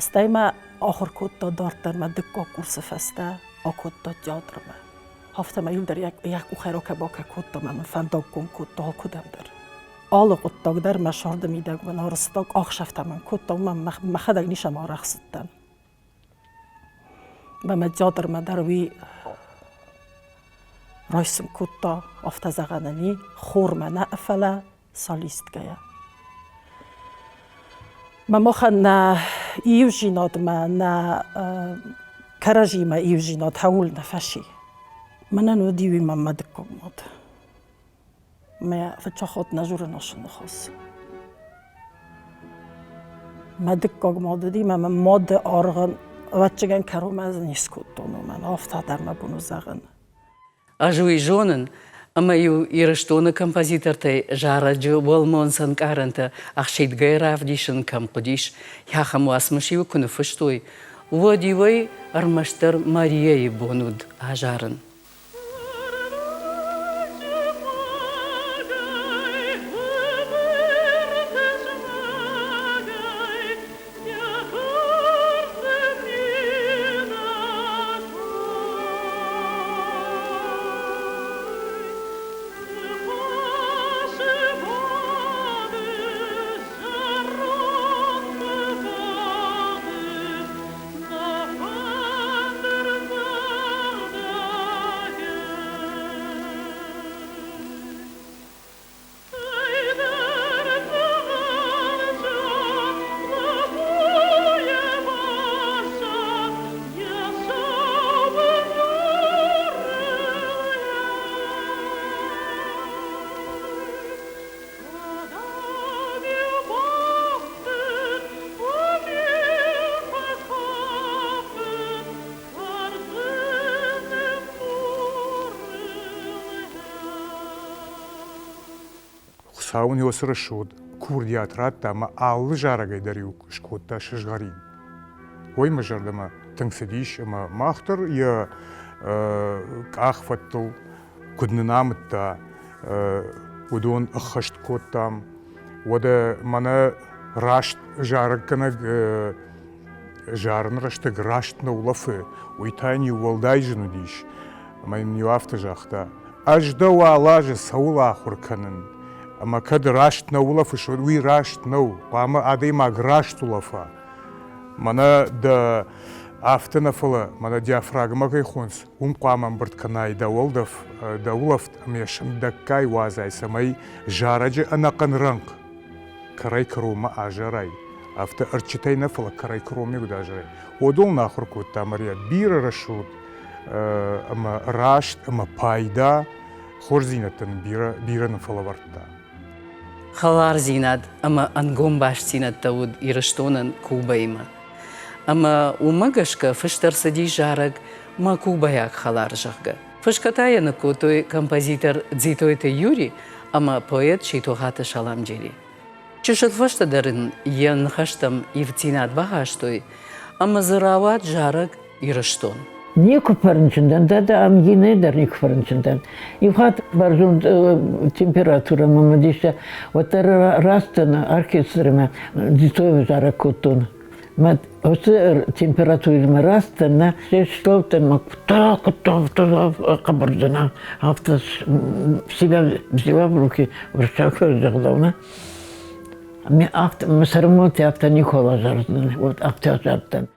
Стӕй мӕ ахуыр кодта дарддӕр мӕ дыккаг курсы фӕстӕ акодта театрмӕ. Афтӕ мӕ иуылдӕр йӕ къухӕй ракӕ-бакӕ кодта ӕмӕ мын фӕндаггон кодта алкуыдӕм дӕр. Алы хъуыддаг дӕр мӕ сӕрды мидӕг мын арызта, къахсӕфтӕ мын кодта, уымӕн мӕхӕдӕг ницӕмӕ арӕхсыдтӕн. Мӕ театрмӕ дӕр уый райсын кодта, афтӕ зӕгъӕн ын и, хормӕ нӕ, фӕлӕ солисткӕйӕ. Мӕ махӕн нӕ иудзинадмӕ, нӕ кӕрӕдзимӕ иудзинад хӕуыл нӕ фӕци. Мӕнӕн уыди уый мӕ дыккаг мад. Мӕ фыццаг хатт нӕ дзурын ацы ныхас. Мӕ дыккаг мад уыди, мӕ мӕ мады аргъӕн ӕвӕццӕгӕн кӕронмӕ ӕз не скодтон уымӕн, афтӕ дӕр мӕ бон у зӕгъын. Ӕз уый зонын, ӕмӕ-иу Ирыстоны композитортӕй зарӕджы уӕлмонц ӕнкъарӕнтӕ ӕхсидгӕ равдисын кӕм хъуыдис, ахӕм уацмыс-иу куы ныффыстой, уӕд-иу ӕй ӕрмӕстдӕр Марияйы бон уыд азарын. Хуыцау ын уыцы рӕсугъд курдиат радта ӕмӕ алы зарӕгӕй дӕр-иу скодта сызгъӕрин. Уый мӕ зӕрдӕмӕ тынг цыдис ӕмӕ мах дӕр йӕ къахфӕдтыл куыд нын амыдта, уыдон ӕххӕст кодтам. Уӕдӕ мӕнӕ раст зарӕггӕнӕг зарын рӕстӕг раст нӕ улӕфы, уый та йын-иу уӕлдай зын уыдис. Ӕмӕ йын-иу афтӕ загъта, ӕз дӕ уӕлазы цӕуыл ахуыр кӕнын, ӕмӕ кӕд раст нӕ улӕфыс, уӕд уый раст нӕу, хъуамӕ адӕймаг раст улӕфа. Мӕнӕ дӕ афтӕ нӕ фӕлӕ, мӕнӕ диафрагмӕ кӕй хонынц, уым хъуамӕ ӕмбырд кӕнай дӕ уӕлдӕф, дӕ улӕфт ӕмӕ йӕ сындӕггай уадзай, цӕмӕй зарӕджы ӕнӕхъӕн рӕнхъ кӕрӕй-кӕронмӕ азарай. Афтӕ ӕрчытӕй нӕ, фӕлӕ кӕрӕй-кӕронмӕ куыд азарай. Уыдон ахуыр кодта Мария бирӕ рӕсугъд ӕмӕ раст ӕмӕ пайда хорздзинӕдтӕ нын бирӕ, бирӕ нын фӕлӕвӕрдта. Хӕлардзинад ӕмӕ ӕнгом бастдзинӕдтӕ уыд Ирыстонӕн Кубӕимӕ. Ӕмӕ уымӕ гӕсгӕ фыст ӕрцыди зарӕг «Мӕ кубӕйаг хӕлар», зӕгъгӕ. Фысгӕ та йӕ ныккодтой композитор Дзитойты Юри ӕмӕ поэт Ситохаты Саламджери. Чысыл фӕстӕдӕр ын йӕ ныхӕстӕм ивддзинад бахастой ӕмӕ дзы рауад зарӕг Ирыстон. Никуы фӕрынчын дӕн, дада ангинӕй дӕр никуы фӕрынчын дӕн. Иу хатт бӕрзонд температурӕ мӕм уыдис, уӕддӕр рацыдтӕн оркестрмӕ, Дзитоевы зарӕг кодтон. Мӕ уыцы температурӕмӕ рацыдтӕн, нӕ слӕудтӕн, мӕ куыдта, куыдта, афтӕ хъӕбӕрдзынӕ, афтӕ себя взяла в руки, уырыссаг зӕгъдау, нӕ. Мӕ сӕрмонтӕ афтӕ никуы азардзынӕн, вот афтӕ азардтӕн.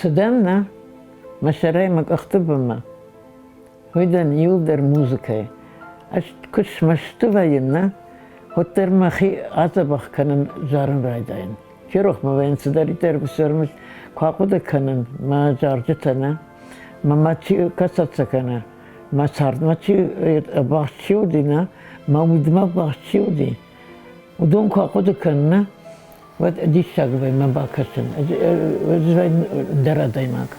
Цыдӕн нӕ, мӕ сӕрӕй мӕ къӕхты бынмӕ. Уый дӕн иуылдӕр музыкӕйы. Ӕз куы смӕсты вӕййын, нӕ, уӕддӕр мӕхи адзӕбӕх кӕнын зарын райдайын. Ферох мӕ вӕййын цыдӕриддӕр ӕрмӕст куы ахъуыды кӕнын мӕ зарджытӕ, нӕ, мӕ мад чи кӕцӕццӕ кӕна, мӕ цардмӕ чи ӕввахс чи уыди, нӕ, мӕ удмӕ ӕввахс чи уыди, уыдон куы ахъуыды кӕнын, нӕ, уӕд диссаг вӕййы мӕ бакӕсын. Ӕз вӕййын ӕндӕр адӕймаг.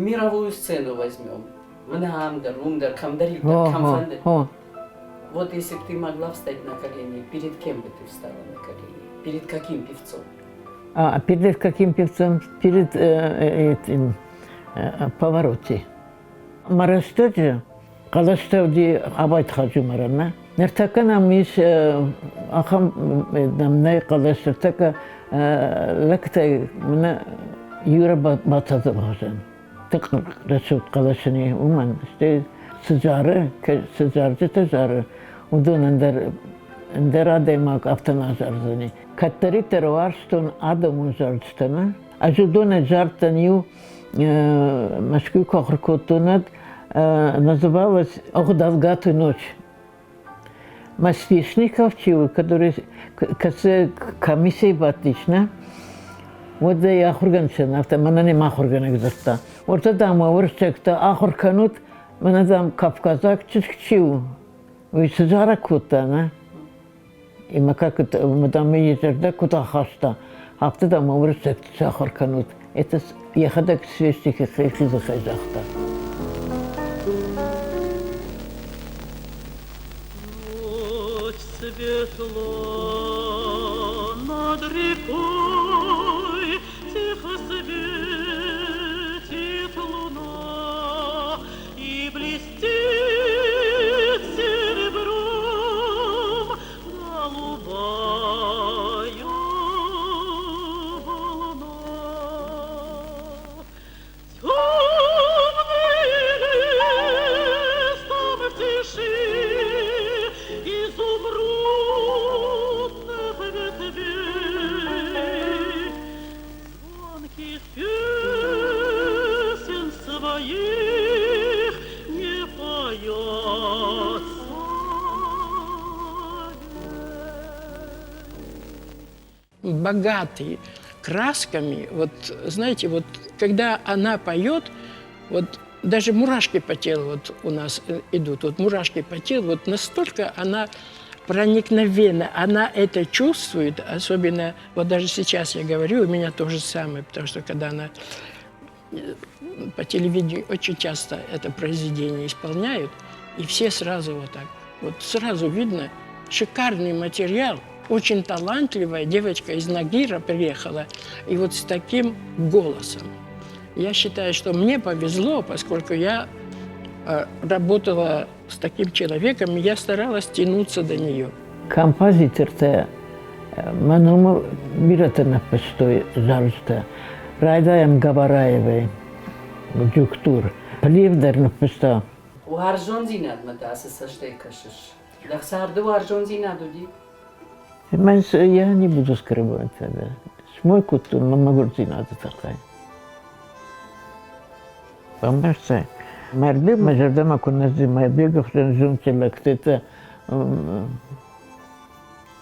Мировую сцену возьмем. Мӕнӕ ам дӕр, уым дӕр, кӕмдӕриддӕр, кӕмфӕнды. Вот если бы ты могла встать на колени, перед кем бы ты встала на колени? Перед каким певцом? А перед каким певцом? Перед этим Паваротти. Мӕ рӕстӕджы хъӕлӕстӕ уыди Абайты Хаджумарӕн, нӕ? Ныртӕккӕ нӕм ис ахӕм нӕм нӕй хъӕлӕс, ныртӕккӕ лӕгтӕй мӕнӕ Юра Батадзы хуызӕн. Тынг рӕсугъд хъӕлӕс ын и, уымӕн. Стӕй цы зары, цы зарджытӕ зары, уыдон ӕндӕр, ӕндӕр адӕймаг афтӕ нӕ зардзӕни. Кӕддӕриддӕр уарзтон адӕмон зарджытӕ, нӕ? Ӕз уыдонӕй зардтӕн иу Мӕскуыйы куы ахуыр кодтон, уӕд называлась «Ох, долгатую ночь». Мастишников чи у, который кӕцы комиссийы бадтис, нӕ? Уӕд ӕй ахуыргӕнджытӕн афтӕ, мӕнӕ не махуыргӕнӕг дзырдта. Уӕртӕ, дам, уӕ уырыссӕгтӕ ахуыр кӕнут, мӕнӕ, дам, кавказаг чызг чи у, уый цы зарӕг кодта, нӕ? Ӕмӕ как дам, йӕ зӕрдӕ куыд ахаста, афтӕ, дам, уырыссӕгты сахуыр кӕнут. Это йӕхӕдӕг свестихи хи дзыхӕй загъта. Ночь светло над рекой, Тихо светит луна, И блестит серебром голубая волна. Темный лес там в тиши изумрудных ветвей Звонких песен своих не поет соловей. Богатый красками, вот, знаете, вот когда она поет, вот даже мурашки по телу вот у нас идут, вот мурашки по телу, вот настолько она проникновенно, она это чувствует, особенно, вот даже сейчас я говорю, у меня то же самое, потому что когда она по телевидению очень часто это произведение исполняют, и все сразу вот так, вот сразу видно, шикарный материал, очень талантливая девочка из Нагира приехала, и вот с таким голосом. Я считаю, что мне повезло, поскольку я работала с таким человеком, и я старалась тянуться до нее. Композитортӕ мӕ номыл бирӕтӕ ныффыстой зарджытӕ. Райдайӕм Габараевӕй, Джуктур. Плиев дӕр ныффыста. Уарзондзинадмӕ та цы цӕстӕй кӕсыс? Дӕ царды уарзондзинад уыди? Мӕн я не буду скрывать тогда. Смой кодтон мӕ мӕгуырдзинады тыххӕй. Бамбӕрстай? Мӕрдбег мӕ зӕрдӕмӕ куы нӕ цыди, Мӕрдбегы хуызӕн зондджын лӕгтӕ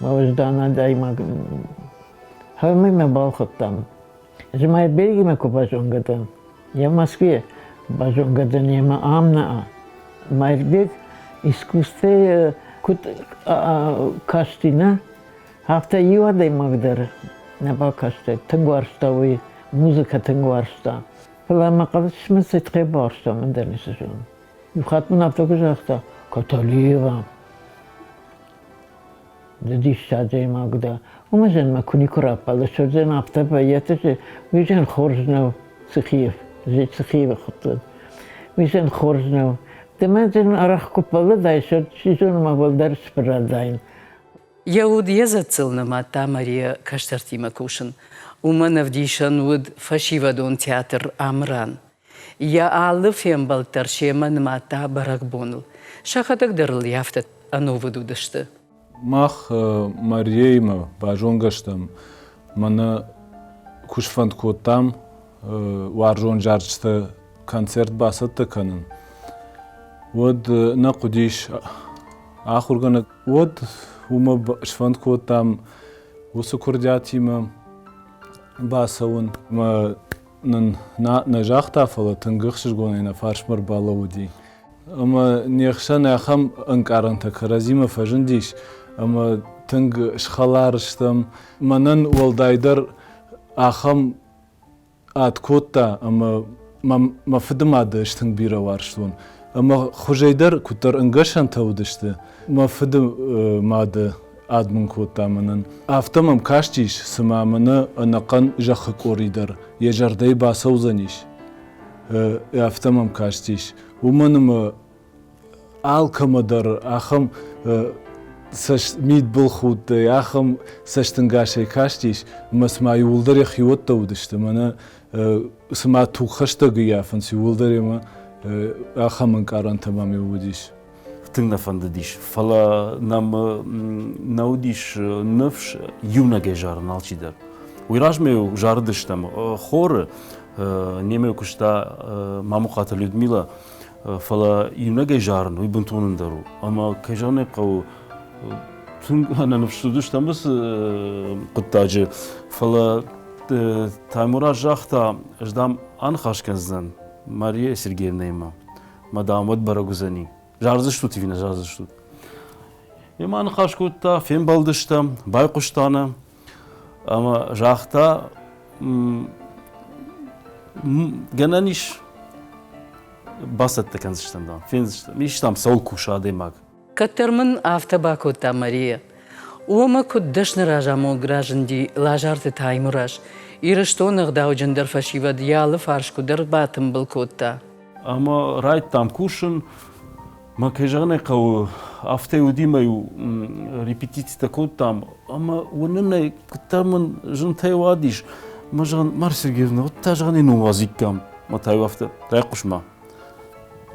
мӕ уӕздан адӕймаг хӕрмӕ мӕ балхӕдтам. Ӕз Мӕрдбегимӕ куы базонгӕ дӕн, я в Москве базонгӕ дӕн йемӕ ам нӕ. Мӕрдбег искусствӕйы куыд касти, нӕ, афтӕ иу адӕймаг дӕр нӕ бакастӕй. Тынг уарзта уый, музыкӕ тынг уарзта. Фӕлӕ мӕ хъӕбысмӕ цытхъе бауарзтам, ӕндӕр ницы зонын. Иу хатт мын афтӕ куы загъта, Каталиева, ды диссаджы адӕймаг дӕ. Уымӕ зӕн мӕ куы никуы раппӕлыс, уӕд афтӕ вӕййы, уый зӕн хорз нӕу, Цихиев, Цихиевы хуыдтон. Уый зӕн хорз нӕу. Ды мӕ зӕн арӕх куы ппӕлыдаис, уӕд чи зоны мӕ уӕлдӕр сбырадаин. Йӕ уд йӕ дзӕццыл нымадта Мария кӕстӕртимӕ кусын. Уымӕн ӕвдисӕн уыд фӕсивӕдон театр Амыран. Йӕ алы фембӕлд дӕр семӕ нымадта бӕрӕгбоныл. Сӕхӕдӕг дӕр ыл афтӕ ӕнувыд уыдысты. Мах Марияимӕ базонгӕ стӕм, мӕнӕ куы сфӕнд кодтам уарзон зарджытӕ концерт бацӕттӕ кӕнын, уӕд нӕ хъуыдис ахуыргӕнӕг. Уӕд уымӕ сфӕнд кодтам уыцы куырдиатимӕ бацӕуын. Ӕмӕ нын нӕ загъта, фӕлӕ тынг ӕхсызгонӕй нӕ фарсмӕ ӕрбалӕууыди. Ӕмӕ не хсӕн ахӕм ӕнкъарӕнтӕ кӕрӕдзимӕ фӕзындис, ӕмӕ тынг схӕлар стӕм. Мӕнӕн уӕлдайдӕр ахӕм ад кодта ӕмӕ Мӕ фыды мады ӕз тынг бирӕ уарзтон. Ӕмӕ хуызӕй дӕр куыддӕр ӕнгӕсӕнтӕ уыдысты, мӕ фыды мады ад мын кодта мӕнӕн. Афтӕ мӕм кастис, цыма мӕнӕ ӕнӕхъӕн зӕххы къори дӕр йӕ зӕрдӕйы бацӕудзӕнис. Афтӕ мӕм кастис. Уымӕн ӕмӕ алкӕмӕ дӕр ахӕм мидбылхудтӕй, ахӕм цӕстӕнгасӕй кастис, ӕмӕ цыма иууылдӕр йӕхиуӕттӕ уыдысты, мӕнӕ цыма тугхӕстӕг ӕййафынц иууылдӕр ӕмӕ ахӕм ӕнкъарӕнтӕ мӕм-иу уыдис. Тынг нӕ фӕндыдис, фӕлӕ нӕм нӕ уыдис ныфс иунӕгӕй зарын алчидӕр. Уый размӕ-иу зарыдыстӕм хоры, немӕ куыста Мамухаты Людмила, Фӕлӕ иунӕгӕй зарын уый бынтон ӕндӕр у. Ӕмӕ кӕй зӕгъын ӕй хъӕуы, тынг ӕнӕныфс уыдыстӕм уыцы хъуыддаджы. Фӕлӕ Таймураз загъта, ӕз дам аныхас кӕндзынӕн Мария Сергеевнаимӕ. Мӕ дам уӕд бӕрӕг уыдзӕни. Зардзыстут ӕви нӕ зардзыстут? Йемӕ аныхас кодта, фембӕлдыстӕм, байхъуыста нӕ. Ӕмӕ загъта, гӕнӕн ис, бацӕттӕ кӕндзыстӕм, дам, фендзыстӕм, ис, дам, цӕуыл кусы адӕймаг. Кӕддӕр мын афтӕ бакодта Мария. Уомӕ куыд дӕсны разамонӕг разынди Лазарты Таймураз, Ирыстоны ӕгъдауджындӕр фӕсивӕд йӕ алы фарс куыд ӕрбатымбыл кодта. Ӕмӕ райдтам кусын. Мӕ кӕй зӕгъын ӕй хъӕуы, афтӕ уыди мӕ-иу репетицитӕ кодтам, ӕмӕ уынынӕй куыддӕр мын зынтӕй уадис. Мӕ зӕгъын, Марья Сергеевна, вот та зӕгъын ныууадзиккам. Мӕ та-иу афтӕ, райхъус-ма.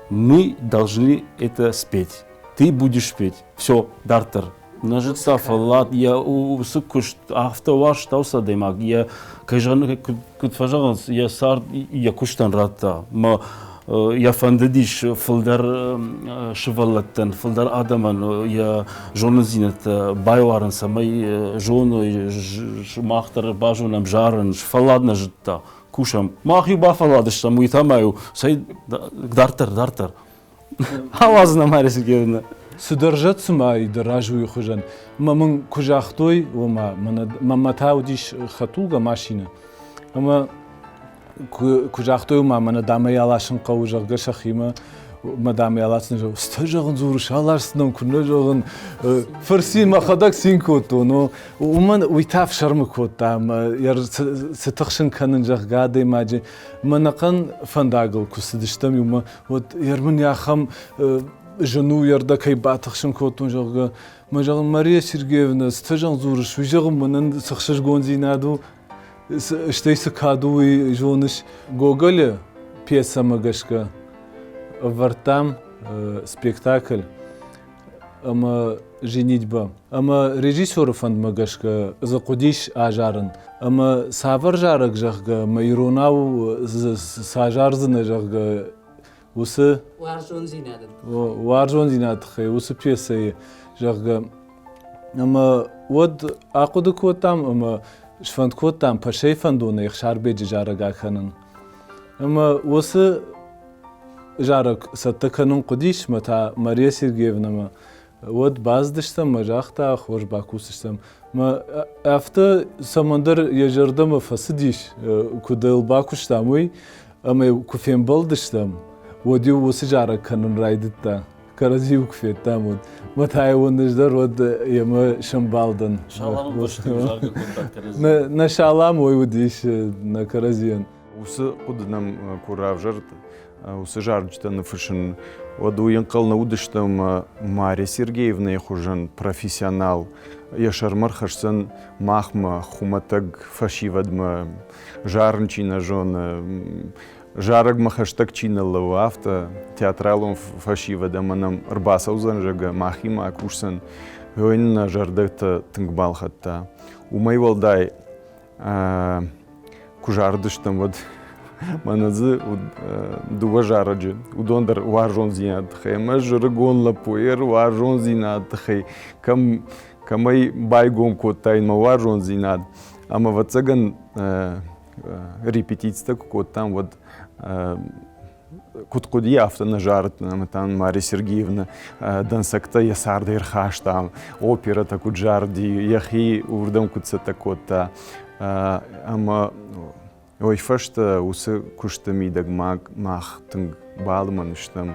Мы должны это спеть. Ты будешь петь. Все, дарддӕр. Нӕ зыдта фӕллад, йӕ уыцы куыст афтӕ уарзта уыцы адӕймаг, йӕ, кӕй зӕгъын, куыд фӕзӕгъынц, йӕ цард йӕ куыстӕн радта. Мӕ йӕ фӕндыдис фылдӕр сывӕллӕттӕн, фылдӕр адӕмӕн йӕ зонындзинӕдтӕ байуарын, цӕмӕй зоной, мах дӕр базонӕм зарын, фӕллад нӕ зыдта. Кусӕм. Мах-иу бафӕлладыстӕм, уый та ма-иу, цӕй, дарддӕр, дарддӕр. Ауадз нӕ, Марья Сергеевна. Цыдӕр зӕд цыма и дӕ разы уый хуызӕн. Мӕ мын куы загътой, ома, мӕнмӕ та уыдис хӕдтулгӕ машинӕ. Ӕмӕ куы загътой, ома, мӕнӕ дамӕй аласын хъӕуы, зӕгъгӕ, сӕхимӕ, мӕ дамӕй аласын, зӕгъын, зӕгъын, дзурыс, аласдзынӕн, куы нӕ зӕгъын. Фырцин мӕхӕдӕг цин кодтон. Уымӕн уый та ӕфсӕрмы кодта ӕмӕ цы тыхсын кӕнын, зӕгъгӕ, адӕймаджы. Мӕ ӕнӕхъӕн фӕндагыл куы цыдыстӕм иумӕ, уӕд мын ахӕм зын у, йӕ кӕй батыхсын кодтон, зӕгъгӕ. Мӕ зӕгъын, Мария Сергеевна, цы зӕгъын дзурыс, уый зӕгъын мӕнӕн цы хсызгондзинад у, стӕй цы кад у, уый зоныс. Гоголы пьесӕмӕ гӕсгӕ ӕвӕрдтам спектакль ӕмӕ «Женитьба». Ӕмӕ режиссеры фӕндмӕ гӕсгӕ дзы хъуыдис азарын. Ӕмӕ цавӕр зарӕг, зӕгъгӕ, мӕ иронау цы азардзынӕ, зӕгъгӕ, уыцы уарзондзинады уарзондзинады тыххӕй уыцы пьесӕйы, зӕгъгӕ. Ӕмӕ уӕд ахъуыды кодтам ӕмӕ сфӕнд кодтам Пӕсӕйы фӕндонӕй Ӕхсарбеджы зарӕг акӕнын. Ӕмӕ уыцы зарӕг цӕттӕ кӕнын хъуыдис, мӕ та Мария Сергеевнӕмӕ уӕд бацыдыстӕм мӕ загъта, хорз бакусдзыстӕм. Мӕ афтӕ цӕмӕндӕр йӕ зӕрдӕмӕ фӕцыдис, куыд ыл бакуыстам, уый. Ӕмӕ куы фембӕлдыстӕм, уӕд-иу уыцы зарӕг кӕнын райдыдта. Кӕрӕдзи-иу куы федтам, уӕд. Мӕ та иу ӕз дӕр уӕд йемӕ сӕмбӕлдӕн. Нӕ салам уый уыдис нӕ кӕрӕдзийӕн. Уыцы хъуыды нӕм куы равзӕрд, уыцы зарджытӕ ныффыссын, уӕд уый ӕнхъӕл нӕ уыдыстӕм Марья Сергеевнӕйы хуызӕн профессионал йӕ сӕрмӕ рхӕсдзӕн махмӕ, хуымӕтӕг фӕсивӕдмӕ, зарын чи нӕ зоны, зарӕгмӕ хӕстӕг чи нӕ лӕууы, афтӕ театралон фӕсивӕд ӕмӕ нӕм ӕрбацӕудзӕн, зӕгъгӕ, махимӕ кусдзӕн, уый нын нӕ зӕрдӕтӕ тынг балхӕдта. Уымӕй уӕлдай куы зарыдыстӕм, уӕд мӕнӕ дзы дыууӕ зарӕджы, уыдон дӕр уарзондзинады тыххӕй. Ӕмӕ ӕз ӕрыгон лӕппу, уарзондзинады тыххӕй кӕм кӕмӕй байгом кодтаин мӕ уарзондзинад. Ӕмӕ, ӕвӕццӕгӕн, репетицитӕ куы кодтам, уӕд куыд хъуыди, афтӕ нӕ зарыдтӕн ӕмӕ та Марья Сергеевна дӕнцӕгтӕ йӕ цардӕй ӕрхаста, оперӕтӕ куыд зарыди, йӕхи уырдӕм куыд цӕттӕ кодта. Ӕмӕ Уый фӕстӕ уыцы куысты мидӕг мах тынг балымӕн стӕм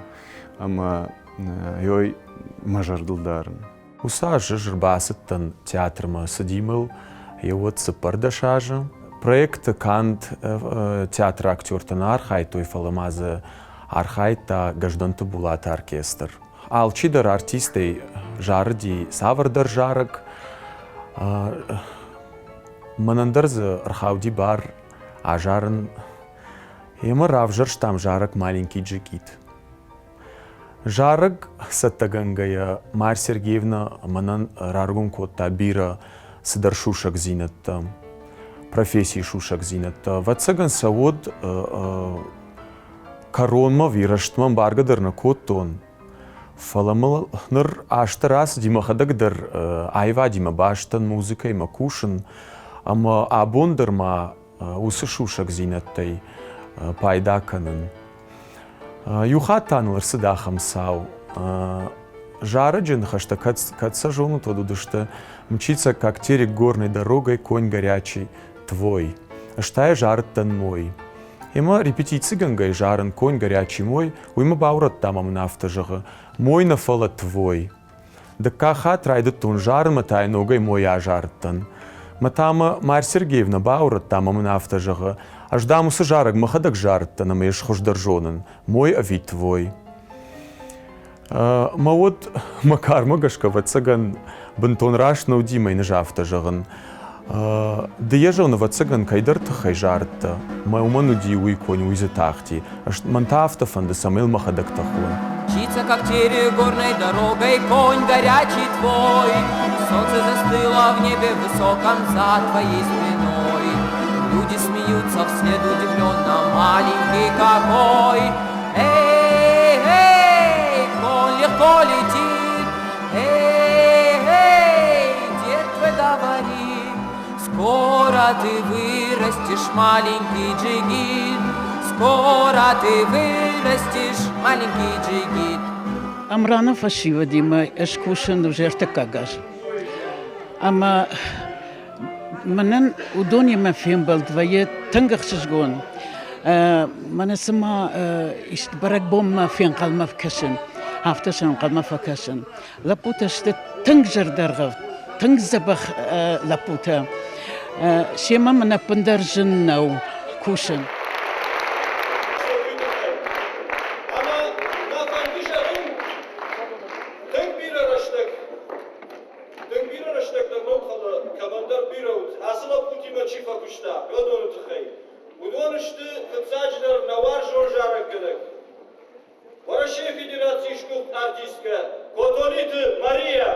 ӕмӕ ёй мӕ зӕрдыл дарын. Уыцы аз ӕз ӕрбацыдтӕн театрмӕ, цыди мыл еуӕд 14 азы. Проекты канд театры актертӕ нӕ архайдтой, фӕлӕ ма дзы архайдта Гӕздӕнты Булаты оркестр. Алчидӕр артистӕй зарыди цавӕрдӕр зарӕг. Мӕнӕн дӕр дзы ӕрхауди бар азарын. Емӕ равзӕрстам зарӕг «Маленький джигит». Зарӕг цӕттӕгӕнгӕйӕ Марья Сергеевна мӕнӕн раргом кодта бирӕ цыдӕр сусӕгдзинӕдтӕ, профессийы сусӕгдзинӕдтӕ. Ӕвӕццӕгӕн сӕ уӕд кӕронмӕ ӕви рӕстмӕ ӕмбаргӕ дӕр нӕ кодтон, фӕлӕ мыл ныр азтӕ рацыди, мӕхӕдӕг дӕр аивадимӕ баст дӕн, музыкӕимӕ кусын, ӕмӕ абон дӕр ма уыцы сусӕгдзинӕдтӕй пайда кӕнын. Иу хатт та ныл ӕрцыд ахӕм цау. Зарӕджы ныхӕстӕ кӕд сӕ зонут, уӕд уыдысты «Мчится, как терек горной дорогой, конь горячий твой». Ӕз та йӕ зарыдтӕн мой. Ӕмӕ репетицигӕнгӕй зарын «Конь горячий мой», уый мӕ баурӕдта ӕмӕ мын афтӕ зӕгъы «Мой нӕ, фӕлӕ твой». Дыккаг хатт райдыдтон зарын ӕмӕ та йӕ ногӕй мой азарыдтӕн. Мӕ та мӕ Марья Сергеевна баурӕдта ӕмӕ мын афтӕ зӕгъы, ӕз дам уыцы зарӕг мӕхӕдӕг зарыдтӕн ӕмӕ йӕ хуыздӕр зонын, мой ӕви твой. Мӕ уӕд мӕ кармӕ гӕсгӕ, ӕвӕццӕгӕн, бынтон раст нӕ уыди мӕ йын ӕз афтӕ зӕгъын. Ды йӕ зон, ӕвӕццӕгӕн, кӕйдӕр тыххӕй зарыдтӕ. Мӕ уымӕн уыди уый конь, уый дзы тахти. Мӕн та афтӕ фӕнды, цӕмӕй йыл мӕхӕдӕг тӕхон. Мчится, как терек горной дорогой, конь горячий твой. Солнце застыло в небе высоком за твоей спиной. Люди смеются вслед удивленно, маленький какой. Эй, эй, конь легко летит, эй, эй, дед твой говорит, скоро ты вырастешь, маленький джигит, скоро ты вырастешь, маленький джигит. Амраны фӕсивӕдимӕ ӕз кусын уже ӕртыккаг аз. Ӕмӕ мӕнӕн уыдонимӕ фембӕлд вӕййы тынг ӕхсызгон. Мӕнӕ цыма исты бӕрӕгбонмӕ фенхъӕлмӕ кӕсын, афтӕ сӕ ӕнхъӕлмӕ фӕкӕсын. Лӕппутӕ сты тынг зӕрдӕргъӕвд, тынг дзӕбӕх лӕппутӕ. Семӕ мын ӕппындӕр зын нӕу кусын. Ӕмӕ мӕ фӕнды зӕгъын, тынг бирӕ рӕстӕг Тынг бирӕ рӕстӕг дӕр нӕу, фӕлӕ кӕмӕндӕр бирӕ уыд, ацы лӕппутимӕ чи фӕкуыста, уыдоны тыххӕй. Уыдон сты, фыццаджыдӕр, нӕ уарзон зарӕггӕнӕг, Уӕрӕсейы Федерацийы сгуыхт артисткӕ Котолиты Мария.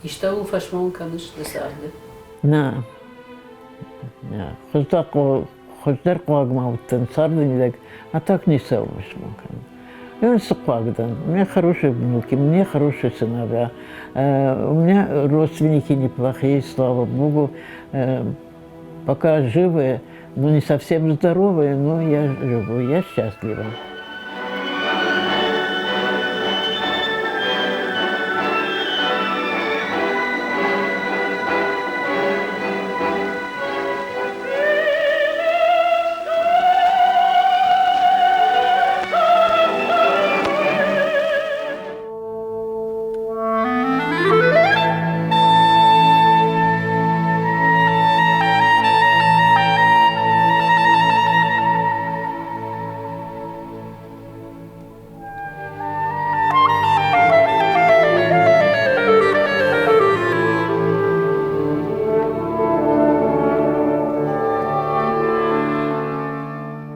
Истӕуыл фӕсмон кӕныс ды царды? Нӕ. Нӕ. Хуыздӕр хъуаг ма уыдтӕн царды мидӕг, а так ницӕуыл фӕсмон кӕнын. Я цы хъуаг дӕн? У меня хорошие внуки, у меня хорошие сыновья, у меня родственники неплохие, слава богу. Пока живы, ну не совсем здоровые, но я живу, я счастлива.